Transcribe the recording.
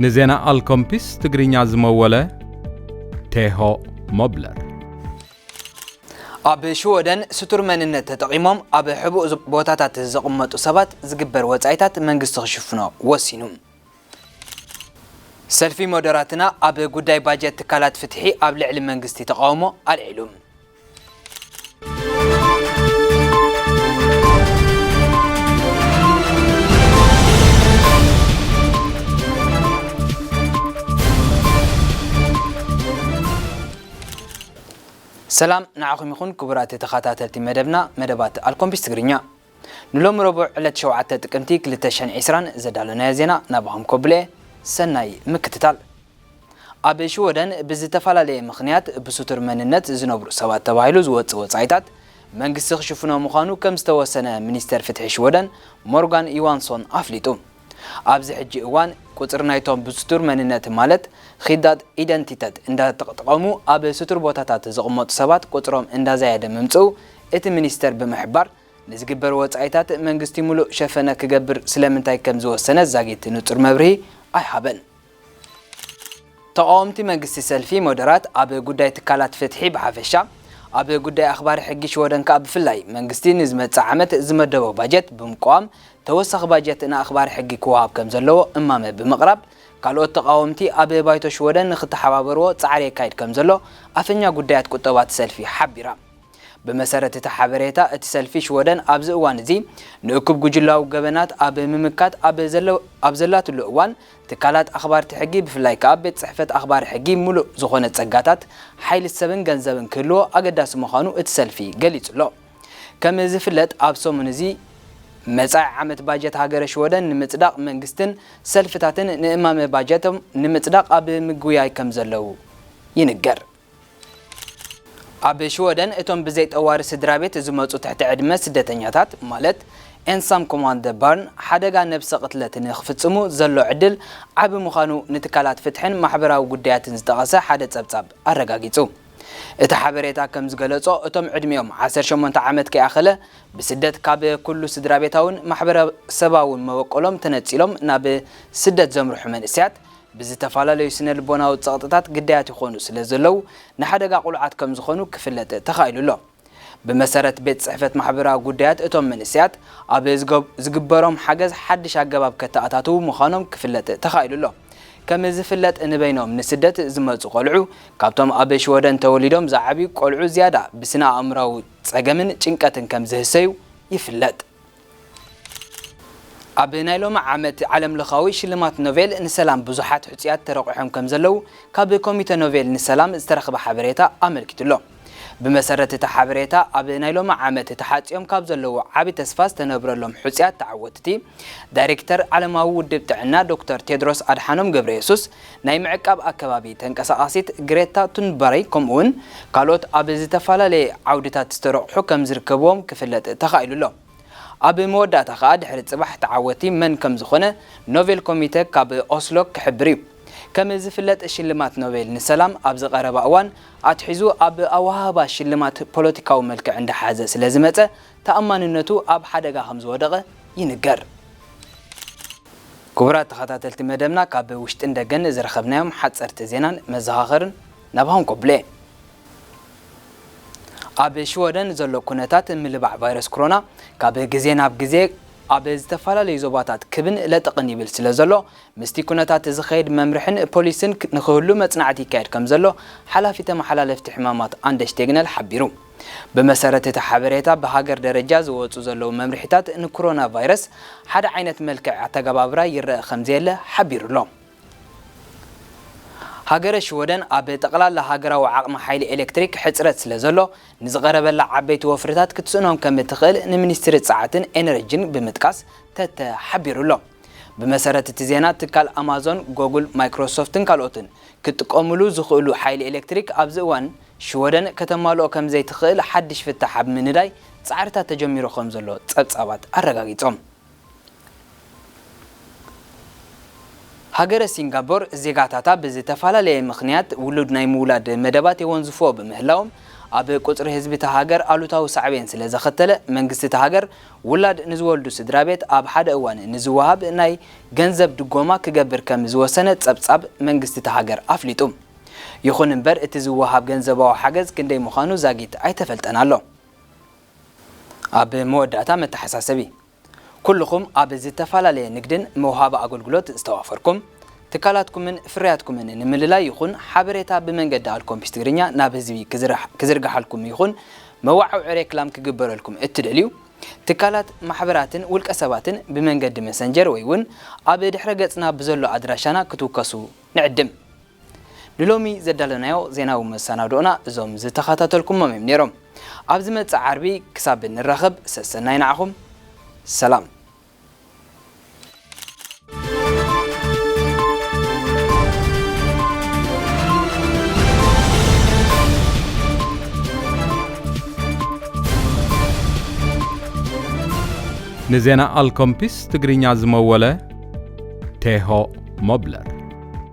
ንዜና ኣልኮምፒስ ትግርኛ ዝመወለ ቴሆ ሞብለር። ኣብ ሽወደን ስቱር መንነት ተጠቒሞም ኣብ ሕቡእ ዝ-፣ ቦታታት ዘቕመጡ ሰባት ዝግበር ወጻኢታት መንግስቲ ክሽፍኖ ወሲኑ። ሰልፊ ሞደራትና ኣብ ጉዳይ ባጀት ትካላት ፍትሒ ኣብ ልዕሊ መንግስቲ ተቓውሞ ኣልዒሉ። ሰላም ንዓኹም ይኹን ክቡራት ተኸታተልቲ መደብና፣ መደባት ኣልኮምፒስ ትግርኛ። ንሎሚ ረቡዕ ዕለት ሸውዓተ ጥቅምቲ ክልተ ሽሕን ዕስራን ዘዳለናዮ ዜና ናባኹም ከብሎ እየ። ሰናይ ምክትታል። ኣብ ሽወደን ብዝተፈላለየ ምኽንያት ብስቱር መንነት ዝነብሩ ሰባት ተባሂሉ ዝወጽእ ወጻኢታት መንግስቲ ክሽፍኖ ምዃኑ ከም ዝተወሰነ ሚኒስተር ፍትሒ ሽወደን ሞርጋን ዮሃንሶን ኣፍሊጡ። ኣብዚ ሕጂ እዋን ቁጽሪ ናይቶም ብስቱር መንነት ማለት ኺዳድ ኢደንቲተት እንዳተጠቐሙ ኣብ ስቱር ቦታታት ዝቕመጡ ሰባት ቁጽሮም እንዳዛየደ ምምጽኡ እቲ ሚኒስተር ብምሕባር፣ ንዝግበር ወጻኢታት መንግስቲ ሙሉእ ሸፈነ ክገብር ስለምንታይ ከም ዝወሰነ ዛጊት ንጹር መብርሂ ኣይሃበን። ተቓወምቲ መንግስቲ ሰልፊ ሞደራት ኣብ ጉዳይ ትካላት ፍትሒ ብሓፈሻ፣ ኣብ ጉዳይ ኣኽባሪ ሕጊ ሽወደን ከኣ ብፍላይ መንግስቲ ንዝመጽእ ዓመት ዝመደቦ ባጀት ብምቅዋም ተወሳኺ ባጀት ንኣኽባሪ ሕጊ ክወሃብ ከም ዘለዎ እማመ ብምቕራብ፣ ካልኦት ተቓወምቲ ኣብ ባይቶ ሽወደን ንክተሓባበርዎ ጻዕሪ የካይድ ከም ዘሎ ኣፈኛ ጉዳያት ቁጠባ እቲ ሰልፊ ሓቢራ። ብመሰረት እቲ ሓበሬታ፣ እቲ ሰልፊ ሽወደን ኣብዚ እዋን እዚ ንእኩብ ጉጅላዊ ገበናት ኣብ ምምካት ኣብ ዘለ-፣ ኣብ ዘላትሉ እዋን፣ ትካላት ኣኽባርቲ ሕጊ፣ ብፍላይ ከኣ ቤት ጽሕፈት ኣኽባሪ ሕጊ፣ ምሉእ ዝኾነ ጸጋታት፣ ሓይሊ ሰብን ገንዘብን ክህልዎ ኣገዳሲ ምዃኑ እቲ ሰልፊ ገሊጹ ኣሎ። ከም ዝፍለጥ፣ ኣብ ሰሙን እዚ መጻኢ ዓመት ባጀት ሃገረ ሽወደን ንምጽዳቕ መንግስትን ሰልፍታትን ንእማመ ባጀቶም ንምጽዳቕ ኣብ ምግውያይ ከም ዘለዉ ይንገር። ኣብ ሽወደን እቶም ብዘይ ጠዋሪ ስድራ ቤት ዝመጹ ትሕቲ ዕድመ ስደተኛታት፣ ማለት ensamkommande barn፣ ሓደጋ ነብሰ ቅትለት ንኽፍጽሙ ዘሎ ዕድል ዓቢ ምዃኑ ንትካላት ፍትሕን ማሕበራዊ ጉዳያትን ዝጠቐሰ ሓደ ጸብጻብ ኣረጋጊጹ። እቲ ሓበሬታ ከም ዝገለጾ፣ እቶም ዕድሚኦም ዓሰርተ ሸሞንተ ዓመት ከይኣኸለ ብስደት ካብ ኩሉ ስድራ ቤታውን ማሕበረሰባውን መበቆሎም ተነጺሎም ናብ ስደት ዘምርሑ መንእሰያት፣ ብዝተፈላለዩ ስነ ልቦናዊ ጸቕጥታት ግዳያት ይኾኑ ስለ ዘለዉ፣ ንሓደጋ ቁልዓት ከም ዝኾኑ ክፍለጥ ተኻኢሉ ኣሎ። ብመሰረት ቤት ጽሕፈት ማሕበራዊ ጉዳያት፣ እቶም መንእሰያት ኣብ ዝገብ-፣ ዝግበሮም ሓገዝ ሓድሽ ኣገባብ ከተኣታትዉ ምዃኖም ክፍለጥ ተኻኢሉ ኣሎ። ከም ዝፍለጥ፣ ንበይኖም ንስደት ዝመጹ ቆልዑ፣ ካብቶም ኣብ ሽወደን ተወሊዶም ዝዓብዩ ቆልዑ ዝያዳ ብስነ ኣእምራዊ ጸገምን ጭንቀትን ከም ዝህሰዩ ይፍለጥ። ኣብ ናይ ሎሚ ዓመት ዓለምለኻዊ ሽልማት ኖቤል ንሰላም ብዙሓት ሕጹያት ተረቑሖም ከም ዘለዉ ካብ ኮሚተ ኖቤል ንሰላም ዝተረኽበ ሓበሬታ ኣመልኪቱ ኣሎ። ብመሰረት እቲ ሓበሬታ፣ ኣብ ናይ ሎሚ ዓመት ተሓጽዮም ካብ ዘለዉ ዓቢ ተስፋ ዝተነብረሎም ሕጹያት ተዓወትቲ፣ ዳይሬክተር ዓለማዊ ውድብ ጥዕና ዶክተር ቴድሮስ ኣድሓኖም ገብረየሱስ፣ ናይ ምዕቃብ ኣከባቢ ተንቀሳቓሲት ግሬታ ቱንበርግ፣ ከምኡውን ካልኦት ኣብ ዝተፈላለየ ዓውድታት ዝተረቑሑ ከም ዝርከብዎም ክፍለጥ ተኻኢሉ ኣሎ። ኣብ መወዳእታ ከኣ ድሕሪ ጽባሕ ተዓወቲ መን ከም ዝኾነ ኖቬል ኮሚተ ካብ ኦስሎ ክሕብር እዩ። ከም ዝፍለጥ ሽልማት ኖቤል ንሰላም ኣብዚ ቀረባ እዋን ኣትሒዙ ኣብ ኣወሃህባ ሽልማት ፖለቲካዊ መልክዕ እንዳሓዘ ስለ ዝመጸ ተኣማንነቱ ኣብ ሓደጋ ከም ዝወደቐ ይንገር። ክቡራት ተኸታተልቲ መደብና ካብ ውሽጥን ደገን ዝረኸብናዮም ሓጸርቲ ዜናን መዘኻኸርን ናባኹም ከብሎ እየ። ኣብ ሽወደን ዘሎ ኩነታት ምልባዕ ቫይረስ ኮሮና ካብ ግዜ ናብ ግዜ ኣብ ዝተፈላለዩ ዞባታት ክብን ለጥቕን ይብል ስለ ዘሎ፣ ምስቲ ኩነታት ዝኸይድ መምርሕን ፖሊስን ክ-፣ ንክህሉ መጽናዕቲ ይካየድ ከም ዘሎ ሓላፊ ተመሓላለፍቲ ሕማማት ኣንደሽ ቴግነል ሓቢሩ። ብመሰረት እቲ ሓበሬታ፣ ብሃገር ደረጃ ዝወጹ ዘለዉ መምርሒታት ንኮሮና ቫይረስ ሓደ ዓይነት መልክዕ ኣተገባብራ ይረአ ከም ዘየለ ሓቢሩ ኣሎ። ሃገረ ሽወደን ኣብ ጠቕላላ ሃገራዊ ዓቕሚ ሓይሊ ኤሌክትሪክ ሕጽረት ስለ ዘሎ፣ ንዝቐረበላ ዓበይቲ ወፍርታት ክትስእኖም ከም እትኽእል ንሚኒስትሪ ጸዓትን ኤነርጂን ብምጥቃስ ተተ ሓቢሩ ኣሎ። ብመሰረት እቲ ዜና፣ ትካል ኣማዞን፣ ጎጉል፣ ማይክሮሶፍትን ካልኦትን ክጥቀሙሉ ዝኽእሉ ሓይሊ ኤሌክትሪክ ኣብዚ እዋን ሽወደን ከተማልኦ ከም ዘይትኽእል ሓድሽ ፍታሕ ኣብ ምንዳይ ጻዕርታት ተጀሚሩ ከም ዘሎ ጸብጻባት ኣረጋጊጾም። ሃገረ ሲንጋፖር ዜጋታታ ብዝተፈላለየ ምኽንያት ውሉድ ናይ ምውላድ መደባት የወንዝፍዎ ብምህላዎም፣ ኣብ ቁጽሪ ህዝቢ እታ ሃገር ኣሉታዊ ሳዕቤን ስለ ዘኸተለ፣ መንግስቲ እታ ሃገር ውላድ ንዝወልዱ ስድራ ቤት ኣብ ሓደ እዋን ንዝወሃብ ናይ ገንዘብ ድጎማ ክገብር ከም ዝወሰነ ጸብጻብ መንግስቲ እታ ሃገር ኣፍሊጡ። ይኹን እምበር፣ እቲ ዝወሃብ ገንዘባዊ ሓገዝ ክንደይ ምዃኑ ዛጊት ኣይተፈልጠን ኣሎ። ኣብ መወዳእታ መተሓሳሰቢ። ኩልኹም ኣብ ዝተፈላለየ ንግድን መውሃቢ ኣገልግሎት ዝተዋፈርኩም፣ ትካላትኩምን ፍርያትኩምን ንምልላይ ይኹን ሓበሬታ ብመንገዲ ኣልኮምፒስ ትግርኛ ናብ ህዝቢ ክዝርሕ-፣ ክዝርግሓልኩም ይኹን መዋዕውዒ ሬክላም ክግበረልኩም እትደልዩ፣ ትካላት፣ ማሕበራትን ውልቀ ሰባትን ብመንገዲ መሰንጀር ወይ እውን ኣብ ድሕረ ገጽና ብዘሎ ኣድራሻና ክትውከሱ ንዕድም። ንሎሚ ዘዳለናዮ ዜናዊ መሰናድኦና እዞም ዝተኸታተልኩሞም እዮም ነይሮም። ኣብ ዝመጽእ ዓርቢ ክሳብ እንራኸብ ሰሰናይ ንዓኹም። ሰላም። ንዜና ኣልኮምፒስ ትግርኛ ዝመወለ ቴሆ ሞብለር።